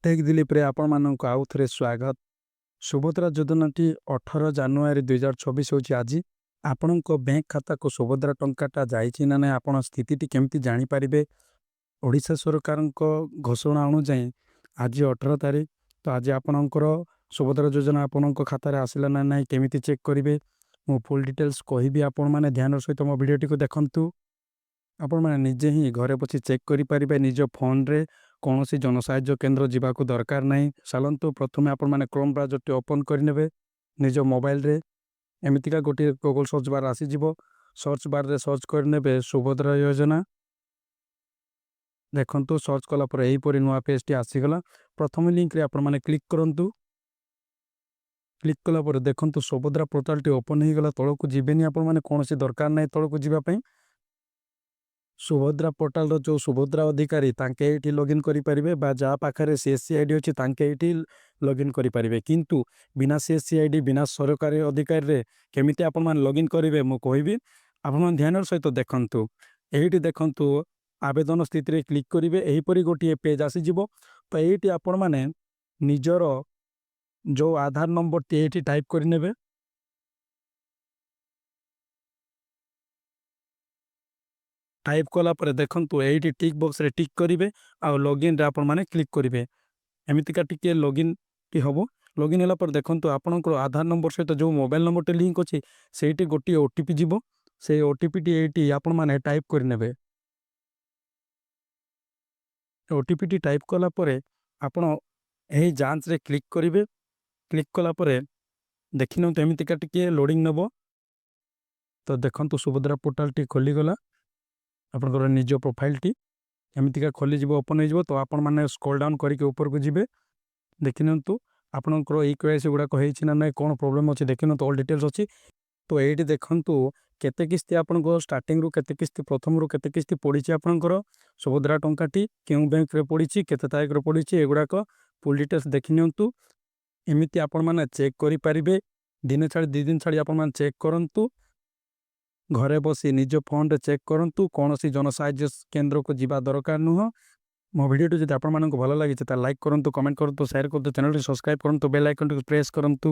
Take ଦିଲୀପରେ ଆପଣମାନଙ୍କୁ ଆଉ ଥରେ ସ୍ୱାଗତ। ସୁଭଦ୍ରା ଯୋଜନାଟି 18 ଜାନୁଆରୀ 2026 ହେଉଛି ଆଜି। ଆପଣଙ୍କ ବ୍ୟାଙ୍କ ଖାତାକୁ ସୁଭଦ୍ରା ଟଙ୍କାଟା ଯାଇଛି ନା ନାହିଁ, ଆପଣ ସ୍ଥିତିଟି କେମିତି ଜାଣିପାରିବେ? ଓଡ଼ିଶା ସରକାରଙ୍କ ଘୋଷଣା ଅନୁଯାୟୀ ଆଜି 18 ତାରିଖ। ତ ଆଜି ଆପଣଙ୍କର ସୁଭଦ୍ରା ଯୋଜନା ଆପଣଙ୍କ ଖାତାରେ ଆସିଲା ନା ନାହିଁ, କେମିତି ଚେକ୍ କରିବେ, ମୁଁ ଫୁଲ୍ ଡିଟେଲ୍ସ କହିବି। ଆପଣମାନେ ଧ୍ୟାନର ସହିତ ମୋ ଭିଡ଼ିଓଟିକୁ ଦେଖନ୍ତୁ। ଆପଣମାନେ ନିଜେ ହିଁ ଘରେ ବସି ଚେକ୍ କରିପାରିବେ ନିଜ ଫୋନ୍ରେ। କୌଣସି ଜନସାହାଯ୍ୟ କେନ୍ଦ୍ର ଯିବାକୁ ଦରକାର ନାହିଁ। ଚାଲନ୍ତୁ, ପ୍ରଥମେ ଆପଣମାନେ କ୍ରୋମ୍ ବ୍ରାଉଜରଟି ଓପନ୍ କରିନେବେ ନିଜ ମୋବାଇଲରେ। ଏମିତିକା ଗୋଟିଏ ଗୁଗଲ୍ ସର୍ଚ୍ଚ ବାର୍ ଆସିଯିବ। ସର୍ଚ୍ଚ ବାର୍ରେ ସର୍ଚ୍ଚ କରିନେବେ ସୁଭଦ୍ରା ଯୋଜନା। ଦେଖନ୍ତୁ, ସର୍ଚ୍ଚ କଲା ପରେ ଏହିପରି ନୂଆ ପେଜ୍ଟି ଆସିଗଲା। ପ୍ରଥମ ଲିଙ୍କରେ ଆପଣମାନେ କ୍ଲିକ୍ କରନ୍ତୁ। କ୍ଲିକ୍ କଲା ପରେ ଦେଖନ୍ତୁ, ସୁଭଦ୍ରା ପୋର୍ଟାଲଟି ଓପନ୍ ହେଇଗଲା। ତଳକୁ ଯିବେନି ଆପଣମାନେ, କୌଣସି ଦରକାର ନାହିଁ ତଳକୁ ଯିବା ପାଇଁ। ସୁଭଦ୍ରା ପୋର୍ଟାଲର ଯେଉଁ ସୁଭଦ୍ରା ଅଧିକାରୀ, ତାଙ୍କେ ଏଇଠି ଲଗ୍ଇନ୍ କରିପାରିବେ ବା ଯାହା ପାଖରେ ସିଏସସି ଆଇଡି ଅଛି, ତାଙ୍କେ ଏଇଠି ଲଗ୍ଇନ୍ କରିପାରିବେ। କିନ୍ତୁ ବିନା ସିଏସସି ଆଇଡି, ବିନା ସରକାରୀ ଅଧିକାରୀରେ କେମିତି ଆପଣମାନେ ଲଗ୍ଇନ୍ କରିବେ, ମୁଁ କହିବି। ଆପଣମାନେ ଧ୍ୟାନର ସହିତ ଦେଖନ୍ତୁ। ଏଇଠି ଦେଖନ୍ତୁ, ଆବେଦନ ସ୍ଥିତିରେ କ୍ଲିକ୍ କରିବେ। ଏହିପରି ଗୋଟିଏ ପେଜ୍ ଆସିଯିବ। ତ ଏଇଠି ଆପଣମାନେ ନିଜର ଯେଉଁ ଆଧାର ନମ୍ବରଟି ଏଇଠି ଟାଇପ୍ କରିନେବେ। ଟାଇପ୍ କଲା ପରେ ଦେଖନ୍ତୁ, ଏଇଠି ଟିକ୍ ବକ୍ସରେ ଟିକ୍ କରିବେ ଆଉ ଲଗ୍ଇନ୍ରେ ଆପଣମାନେ କ୍ଲିକ୍ କରିବେ। ଏମିତିକା ଟିକିଏ ଲଗ୍ଇନ୍ଟି ହେବ। ଲଗ୍ଇନ୍ ହେଲା ପରେ ଦେଖନ୍ତୁ, ଆପଣଙ୍କର ଆଧାର ନମ୍ବର ସହିତ ଯେଉଁ ମୋବାଇଲ ନମ୍ବରଟି ଲିଙ୍କ୍ ଅଛି, ସେଇଠି ଗୋଟିଏ ଓଟିପି ଯିବ। ସେଇ ଓଟିପିଟି ଏଇଠି ଆପଣମାନେ ଟାଇପ୍ କରିନେବେ। ଓଟିପିଟି ଟାଇପ୍ କଲା ପରେ ଆପଣ ଏହି ଯାଞ୍ଚରେ କ୍ଲିକ୍ କରିବେ। କ୍ଲିକ୍ କଲା ପରେ ଦେଖିନିଅନ୍ତୁ, ଏମିତିକା ଟିକିଏ ଲୋଡ଼ିଂ ନେବ। ତ ଦେଖନ୍ତୁ, ସୁଭଦ୍ରା ପୋର୍ଟାଲଟି ଖୋଲିଗଲା। ଆପଣଙ୍କର ନିଜ ପ୍ରୋଫାଇଲଟି ଏମିତିକା ଖୋଲିଯିବ, ଓପନ୍ ହେଇଯିବ। ତ ଆପଣମାନେ ସ୍କ୍ରୋଲ୍ ଡାଉନ୍ କରିକି ଉପରକୁ ଯିବେ। ଦେଖିନିଅନ୍ତୁ, ଆପଣଙ୍କର ଇ କେୱାଇସି ଗୁଡ଼ାକ ହେଇଛି ନା ନାହିଁ, କ'ଣ ପ୍ରୋବ୍ଲେମ୍ ଅଛି, ଦେଖିନିଅନ୍ତୁ, ଅଲ୍ ଡିଟେଲ୍ସ ଅଛି। ତ ଏଇଠି ଦେଖନ୍ତୁ, କେତେ କିସ୍ତି ଆପଣଙ୍କ ଷ୍ଟାର୍ଟିଂରୁ କେତେ କିସ୍ତି, ପ୍ରଥମରୁ କେତେ କିସ୍ତି ପଡ଼ିଛି, ଆପଣଙ୍କର ସୁଭଦ୍ରା ଟଙ୍କାଟି କେଉଁ ବ୍ୟାଙ୍କରେ ପଡ଼ିଛି, କେତେ ତାରିଖରେ ପଡ଼ିଛି, ଏଗୁଡ଼ାକ ଫୁଲ୍ ଡିଟେଲ୍ସ ଦେଖିନିଅନ୍ତୁ। ଏମିତି ଆପଣମାନେ ଚେକ୍ କରିପାରିବେ। ଦିନେ ଛାଡ଼ି, 2 ଦିନ ଛାଡ଼ି ଆପଣମାନେ ଚେକ୍ କରନ୍ତୁ। ଘରେ ବସି ନିଜ ଫୋନ୍ରେ ଚେକ୍ କରନ୍ତୁ। କୌଣସି ଜନସାହାଯ୍ୟ କେନ୍ଦ୍ରକୁ ଯିବା ଦରକାର ନୁହଁ। ମୋ ଭିଡ଼ିଓଟି ଯଦି ଆପଣମାନଙ୍କୁ ଭଲ ଲାଗିଛି, ତାହେଲେ ଲାଇକ୍ କରନ୍ତୁ, କମେଣ୍ଟ କରନ୍ତୁ, ସେୟାର କରନ୍ତୁ, ଚ୍ୟାନେଲଟି ସବସ୍କ୍ରାଇବ୍ କରନ୍ତୁ, ବେଲ୍ ଆଇକନ୍ଟିକୁ ପ୍ରେସ୍ କରନ୍ତୁ।